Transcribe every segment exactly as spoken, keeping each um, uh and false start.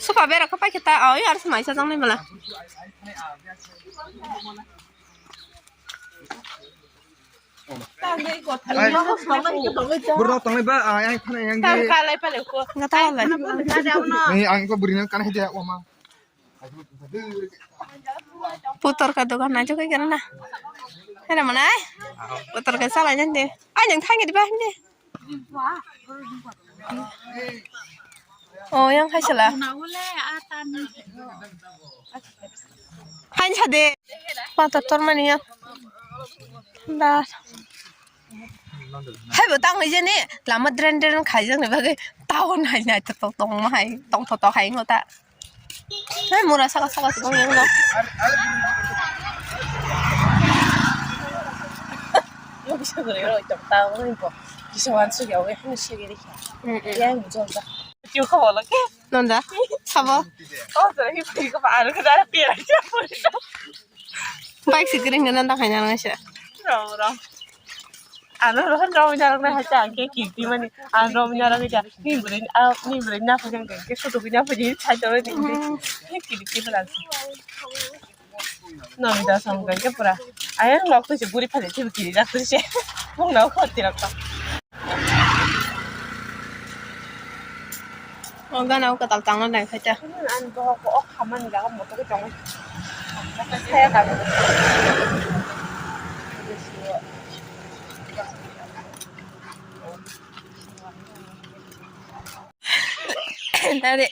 Supa bera khe paikhe ta, oi, ar sumai sa jang nai mala. Bro, tong ba, ah, yang phana yang di. Nga ta lai. Ni ang ko buri nang kan hai dia, oma. Putor ka dogan na jokai kana na. Hera mana ai? Putor ka sala jande. Ai, yang thangi di ba hindi. Oh, yang hai sala. Hai sa de. Putor tor mani ya. Da. Hai bo tang jeni lama dren dren khai jang ni bagwi town hai nai to tong ma hai tong to to hai ngo ta. Hai mura saka saka tong yang no. Yo bisa gure ro tong ta ngo bo. Bisa wan su ya we hnu se gire kha. Ya mu jong ta. Yo ko lo ke. Nonda. Sabo. Oh, so hi ko ba aru ka dara pira. Bike si gring nonda khai na ngasa. Ro ro. Ano rohon romwi narok na hacha ang khe kirti mani. Ang romwi narok ja. Ni bwrwi, ah, ni bwrwi na phajang khe sutu bini phajang chai to ni. Ni kirti mala. Nonda song khe pura. Ayang lok to se buri phajang se kiri rak to se. Mung na khoti rak to. O gana o kwtal tangna nai khacha. Ani bohok o khamani jaga moto khe tongo. Saya kami. Tare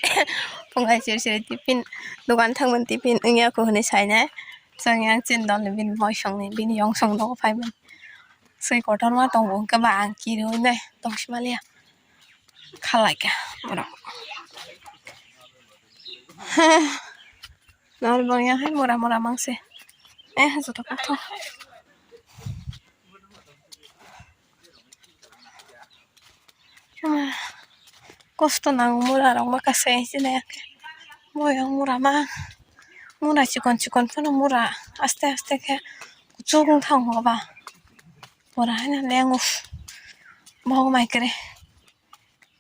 pungai sir sir tiffin dogan thangman tiffin wngya ko hwnwi sainai. Chwng yang chin dol ni bini moisong ni bini yongsong dogo phaiman. Swi kotorma tongo hwnkhe ba ang kiriui nai tongsi maliya. Khalai kha borok. Nari bangya hai mura mura mangse. Eh, joto kotho. Kosto nango mura rok ma kasa hinwi sinai ya khe. Boyong mura ma. Mura chikon chikon phano mura aste aste khe kuchuk wng thango ba. Pura haino lengo. Bohok mai kre.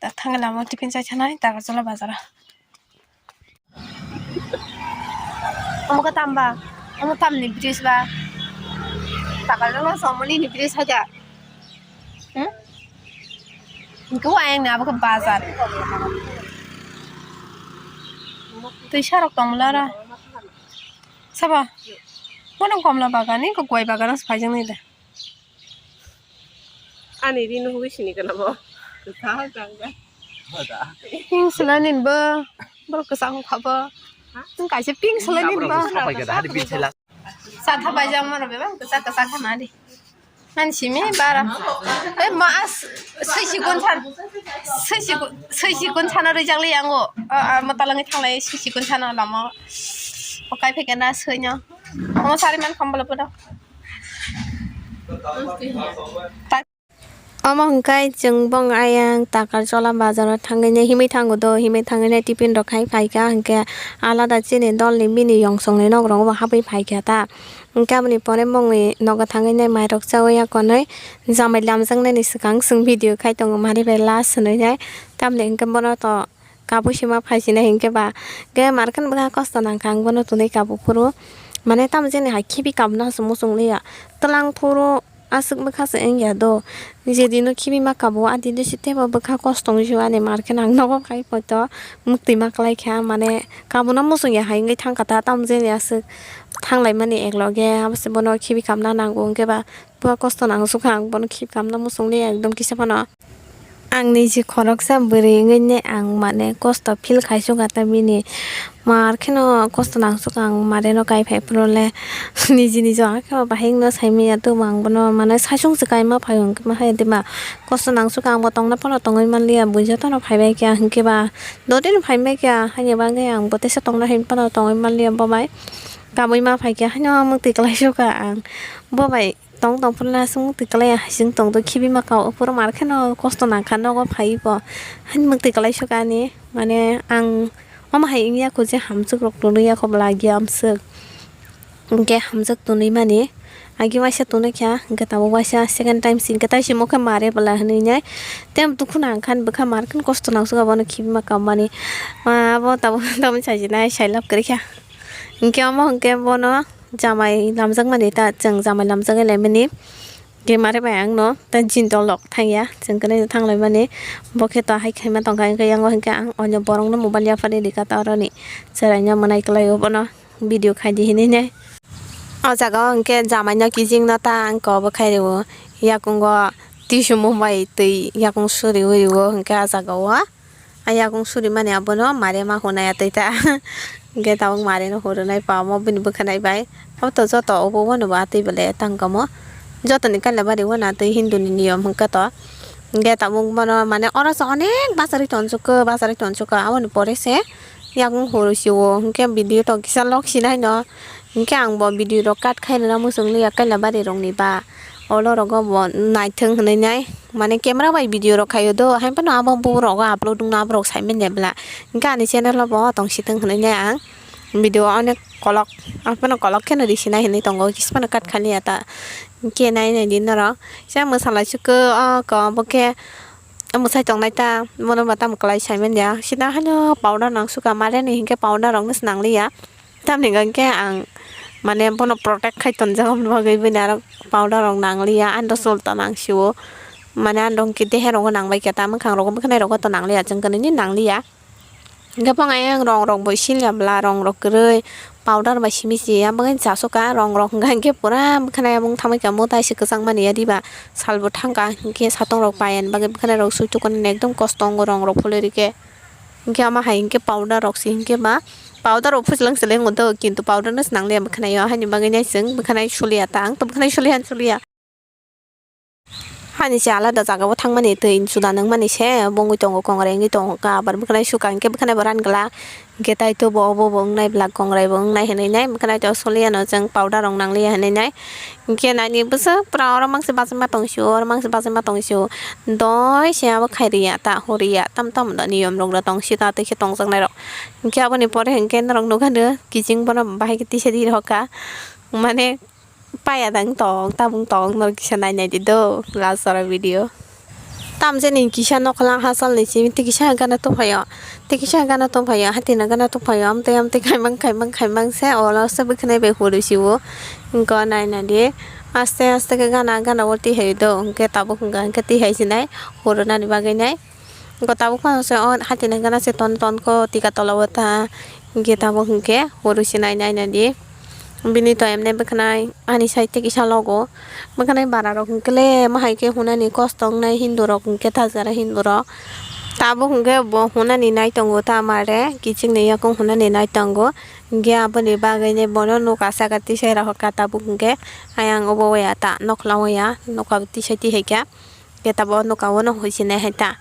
Ta thangwi lama o tiffin chai thanai Takarjala bazar o. Omo khe tam ba? Omo tamni bridge ba? Takarjala somoni ni bridge hai da? Hmm? Hwnkhe o ayang ni abo khe bazar. Twisa rok tong mala oro. Sabo? Bono komla bagan ni, kok guai bagan o se phai jak nai da. Ani ri nuhugwi sini kana bo. Kwchang tang ba. Pink swnani bo. Bo kwchang kha bo. Nwng kaisa pink swnani bo. Sa thapai jak mano bebak kwchak kwchak khana di. Nani simi bara. Be ma as swi sikun san. Swi sikun, swi sikun sana rijak li yango. A, a, ma talangi thanglai swi sikun sana lama. Okai phekena swino. Omo sari man khambalo podo. Omo hwnkhe chwng bong ayang Takarjala bazaro thangwi nai himwi thango do, himwi thangwi nai tiffin rok khai phaikha, hwnkhe alada chini dolni bini yongsongni nok rogo bo habwi phaikha ta. Hwnkhe aboni pore bongni nogo thangwi nai mairok chaui ya konwi jamai lamjaknani swkang chwng video khai tongo mari bai last hwnwi nai, tamni hwnkhe bono to. Kabui sima phaisinai hinkhe ba, khe markhe bwkha kosto nangkha ang bono tonwi kabu phuru. Mane tamo jani hai khibi kabuna se muchung liya. Twlang phuru aswk bwkha se wngya do. Je dino khibi ma kabu, a dino se teibo bwkha kosto wngwi se ani markhe ang nogo khai poito muktwi ma kwlaikha. Mane kabuna muchung ya hai wngwi thangkha ta, tamo jani aswk thanglaimani ekloge, abo se bono khibi kabna nango hinkhe ba. Bwkha kosto nang sukha ang bono khibi kabna muchung liya ekdom kisa phano. Ang niji khoroksa bwrwi wngwi ne ang mane kosto feel khai sukha ta bini mar kheno kosto nang sukha ang mare no kai phai phuru le niji niji ang khe bahai wngno sai manya tubun ang bono mane saichung se kai ma phai hwnkhe ma hai de ma kosto nang sukha ang bo tongna phano tongwi man liya bujo tono phai bai khe hinkhe ba dotino phai bai khe haini bagwi ang bo teisa tongna hin phano tongwi man liya bo bai kabui ma phai khe haino muktwi kwlai sukha ang bo bai. Tong tong phuru le aswk muktwi kwlai ya, hasing tong tong khibi ma kao, phuru mar kheno kosto nang kha nogo phai bo. Haini muktwi kwlai sukha ani, mane ang omo hai wngya kho je hamjwk rok tonwi ya kho bwla giya amswk. Hinkhe hamjwk tonwi mani, Agi waisa tonwi kha, hwnkhe tabuk waisa second time se hwnkhe tai se mokhe mare bwla hwnwi nai. Tei dukhu nang khan bwkha mar khan kosto nang suka bono khibi ma kammani. Ma abo tabuk tamni sajinai sailab kwrwi kha. Hwnkhe omo hwnkhe bono jamai lamjakmani ta, chwng jamai lamjagwi laimani. Hwnkhe mare bai ang no ta jindol rok thangya, chwng kwnwi thanglaimani. Bo khe to hai khaima tongkha, hwnkhe yango hwnkhe ang onyo borokno mobile yapharwi rikha ta oroni. Chwraino mwnai kwlaio bono video khaidi hinwi nai. O jaga o hwnkhe jamai no kijing no ta ang kobo khai rwo. Yakungo tissue mung bai twi yakung suriwi rwo hwnkhe a jaga o. A yakung surimani abono mare ma hwnaya twi ta. Hwnkhe tabuk mare no hurunai pa omo bini bwkhanai bai. Abo to joto obo bono bo a twi bole tang kamo. Jotoni kaila bari o na twi Hindu ni niyom hwnkhe to. Hwnkhe tabuk bono mane oro se onek bacharwi tonsukgo, bacharwi tonsukgo aboni pore se. Yakung horo sio, hwnkhe video tong kisa lok sinai no, hwnkhe ang bo video rok cut khai rwna muchung liya kaila bari rok ni ba, olo rogo bo naithung hinwi nai, mane camera bai video rok khaio do, haino abo bo rogo upload wngna abo rok sai manya bwla, hwnkhe ani channel o bo tong sithung hinwi nai ang video onek kolok, aphano kolok kheno risinai hinwi tongo, kisa phano cut khai liya ta, hwnkhe nai nai di norok, kisa mwsala sukhe o ko bo khe. Mwsai tongnai ta, bono ba tamo kwlai sai manya. Sida haino powder nang suka, mare ni hinkhe powder rok no se nang liya. Tamni hwnkhe ang mane bono protect khai tonjak, aboni bagwi bini aro powder rok nang liya. Ani do chol ta nang sio, mane ani do hinkhe dehe rogo nang bai khe ta, mwkhang rogo, bwkhanai rogo to nang liya, chwng kwnwi ni nang liya. Hinkhe phang ayang rong rok bo siliya bwla, rong rok kwrwi. Powder bai simi se ya bagwi chasoka rong rok hwnkha hinkhe pura bwkhanai mung tangwi kha, mwtai se kwchangmani ya diba salbo thangkha hinkhe satong rok pai ani bagwi bwkhanai rok sui tukun ekdom kosto wngo rong rok phulwi rikhe hinkhe ama hai hinkhe powder rok se hinkhe ma powder rok phuchwlwng se lengo do kintu powder no se nangliya bwkhanai o haini bagwi nai chwng bwkhanai suliya ta ang to bwkhanai suliya suliya. Hani se alada jaga o thangmani twi suda nangmani se bo wngwi tongo, kongrai wngwi tongo, kabar bwkhanai suka hinkhe bwkhanai bo ran glak hinkhe tai to bo obo bo wngnai bwla kongrai bo wngnai hinwi nai bwkhanai to soliya no chwng powder rok nangliya hinwi nai hinkhe nai ni bwswk pura oro mangse bachai ma tong sio, oro mangse bachai ma tong sio doi se abo khai riya ta horiya tam tam da niyom rok da tong sio ta twi khe tongjaknai rok hinkhe aboni pore hinkhe norok nukha no kiching bono bahai khe tisa di rokha mane. Paya dang tong, tabung tong, nor kisa nai nai di do, last oro video. Tam jani kisa nokholang hachal ni simi, tei kisa gana tongphaio, tei kisa gana tongphaio, hati no gana tongphaio, amtwi amtwi khaimang khaimang khaimang se, olo se bwkhanai bai hurwi sio, go nai nai di, aste aste khe gana gana o tihai do, hwnkhe tabuk hwnkha hwnkhe tihai sinai, hurunani bagwi nai. Go tabuk phano se o hati nangkhe na se ton ton kho tika tola o ta hinkhe tabuk hinkhe horo se nai nai nai di bini to emne bwkhanai ani side tei kisa logo bwkhanai bara rok hinkhe le ma hai khe hunani kosto wngnai hindu rok hinkhe thajara hindu rok tabuk hinkhe bo hunani nai tongo ta mare kiching ni yakung hunani nai tongo hinkhe aboni bagwi bono nuka saka tisai rok kha tabuk hinkhe ayang obo waya ta nokla waya noka tisai tihai kha. Khe tabuk o nuka o no huisinai hai ta.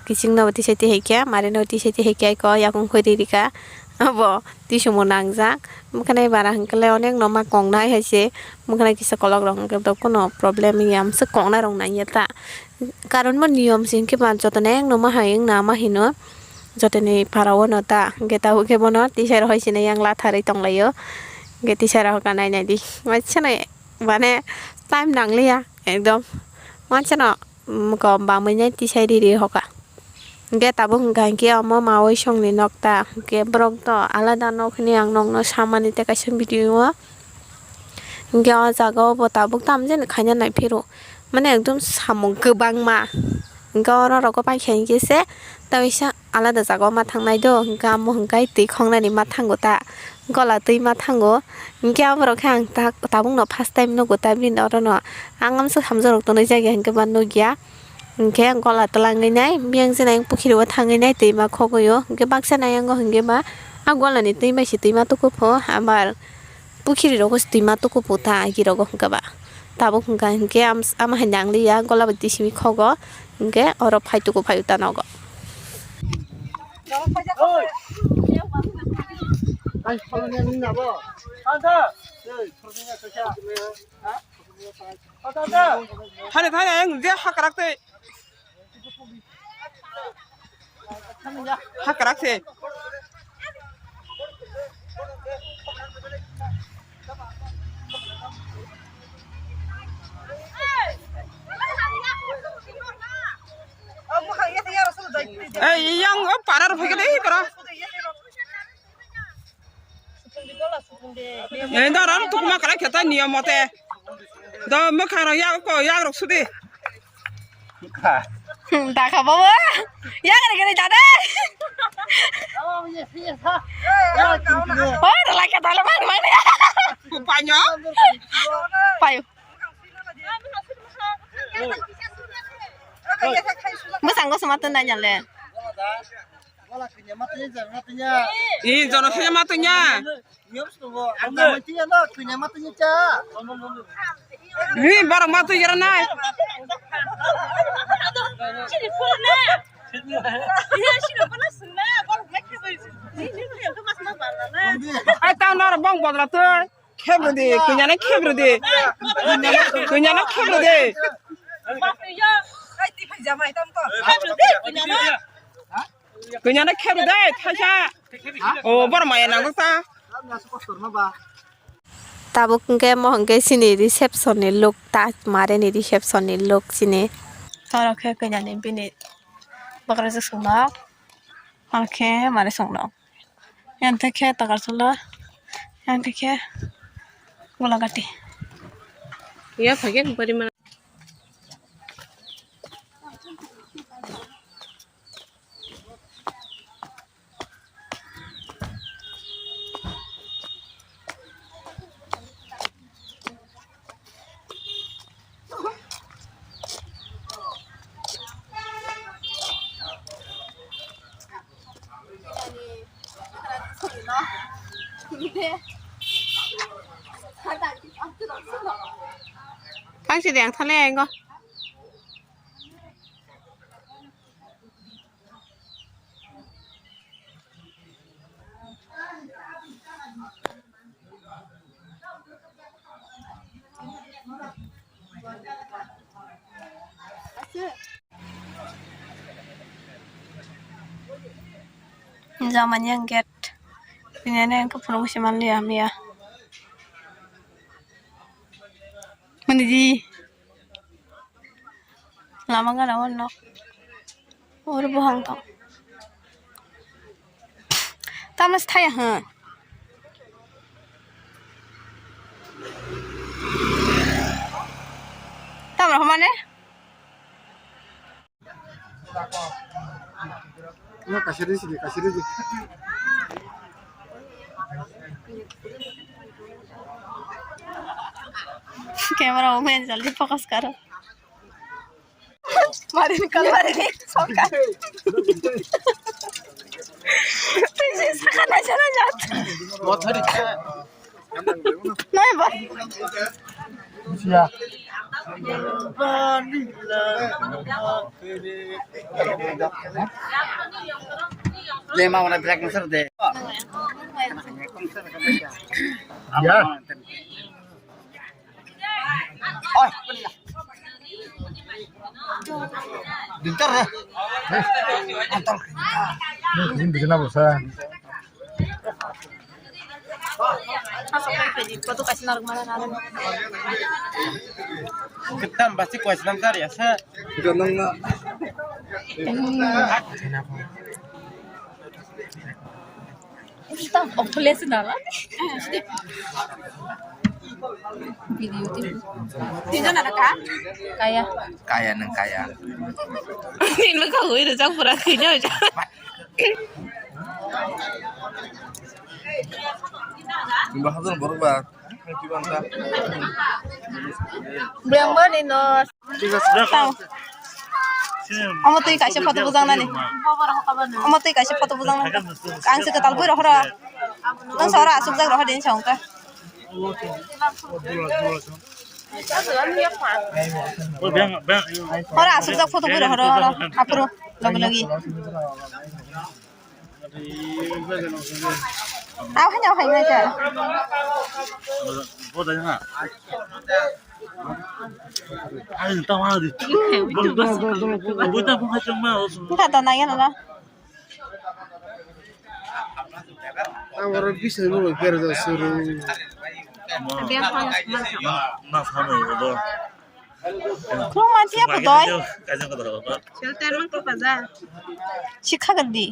Kiching no tisai tihai khe, mari no tisai tihai khe, ko yakung khoi riri kha. Abo tisimo nangjak. Bwkhanai bara hwnkhe le onek no ma kong nai hai se. Bwkhanai kisa kolok rok hwnkhe bo kuno problem ya, mswk kong nai rok nang ya ta. Karon bo niyom se hwnkhe ba joto no ek no ma hai wng na ma hino. Joto ni para o no ta. Hwnkhe tabuk khe bono tisai rok hai sinai yang latharwi tong lai o. Hwnkhe tisai rok nai nai di. Mane time nang liya ekdom. Mane no. Kom bamwi nai tisai riri hoka. Hwnkhe tabuk hwnkha hinkhe omo mawi songni nok ta. Hwnkhe borok to alada nok hinwi ang nokno samani tei kaisa video o. Hwnkhe o jaga o bo tabuk tamjani khaina naiphuru. Mane ekdom samung kwbangma. Hwnkhe oro rogo paikha hinkhe se tei waisa alada jaga o ma thangnai do. Hwnkhe amo hwnkhe twi khongnani ma thango ta. Gola twi ma thango. Hwnkhe aborok khe ang ta-, tabukno first time nugo ta bini orono. Ang amswk hamjak rok tonwi jak ya hwnkhe ma nukya. Hwnkhe gola twlangwi nai, biyang se nai pukhiri o thangwi nai twi ma khogwi o. Hwnkhe baksa nai ango hwnkhe ba a golani twi bai se twi ma tuku pho, abar pukhiri rogo se twi ma tuku pho ta agi rogo hwnkhe ba. Tabuk hwnkha hwnkhe ams-, ama hai nang liya gola bai twi simi khogo. Hwnkhe oro phai tuku phai o ta nogo. Thani thani ang je hakrak tei. Hakrak se. Ei, yang o para ro phai khe dei, para. Ei, da ran tukuma kala kheta niyom mote. Da mokha ro yak ko, yak rok sudi. Dakha baba. Yak re gani dade. Oh, ro lai ka dale mar mar. Payo. Payo. Bwskango suma tun nai nyale. Ih, jono se ma tunya. Ih, borok ma tunya nai. Ai, tang nor bong bodra tui. Khebru de, kunyana khebru de. Kunyana khebru de. Kunyana khebru de, thaisa. O, bor maya nang ta. Tabuk hwnkhe mo hwnkhe chini reception ni look ta mare ni reception ni look chini. Oro khe kunyani bini bwkrajwk swngnok. Oro khe mare swngnok. Yang khe Takarchula, yang khe Golagati. Ya, phai khe bari mana. Thang si deng thale ai go. Jamani ang gate. Ini ane ang kepulung si manliya miya. Mani di. Lama gana o nok. Oro buhang tong. Tamo se thaya hwn. Tamo rw mane? No, kasiri sini, kasiri sini. Camera woman, jaldi focus karo. Mari nikal, mari nikal. Pisi sakana jana jat. Nai ba. Lema wana break nusar de. Ya. Oi. Dintar ya. Antar. Ini bikin apa, Sa? Kita pasti kuat senang tar ya, Sa. Ganang na. Kita off place na la. Video tu. Tinjo na ka? Kaya. Kaya nang kaya. Ini kau itu cang pura tinjo cang. Bahasa baru bah. Buyang bani no. Tao. Omo twi kaisa photo bujang nani. Omo twi kaisa photo bujang nani. Ang se kwtal bui rohoro. Nang sora asuk jak rohor din song ka. Hora asuk jak photo bui rohoro. Apro logi logi. Aw hai, aw hai, aw hai. Wngkha to naiya nana. Ang oro bising rok berajak suru. Ma, ma, ma, ma, ma, ma. Khulumani ya pudoi. Kaisa kotor ba. Shelter mang to kaja. Sikha gandi.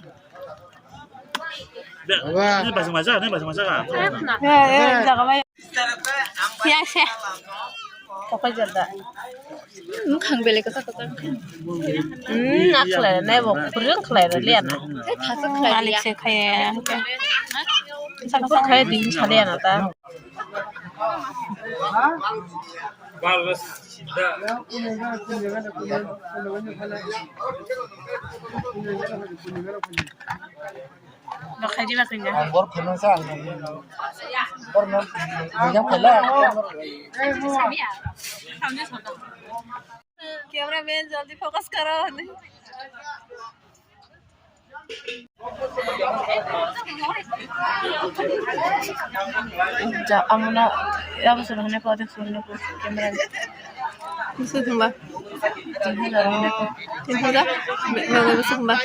Ini bahasa Malaysia, ini bahasa Malaysia kan? Ya, ya, jaga mai. Ya, sih. Kokai jada. Mukhang belek kasa kasa. Hmm, akhlai ne bo, kurang khlai re lian. Malik se khai. Saka saka khai din chale na ta. Bor phano sa ang. Bor no. Bujang phala. Cameraman, jaldi focus karo. Ja, amuna, ya, bo suru hane ko, de suru hane ko, camera. Musu thumba. Tin hajar hane ko. Tin hajar? Be-, be-, be-, musu thumba.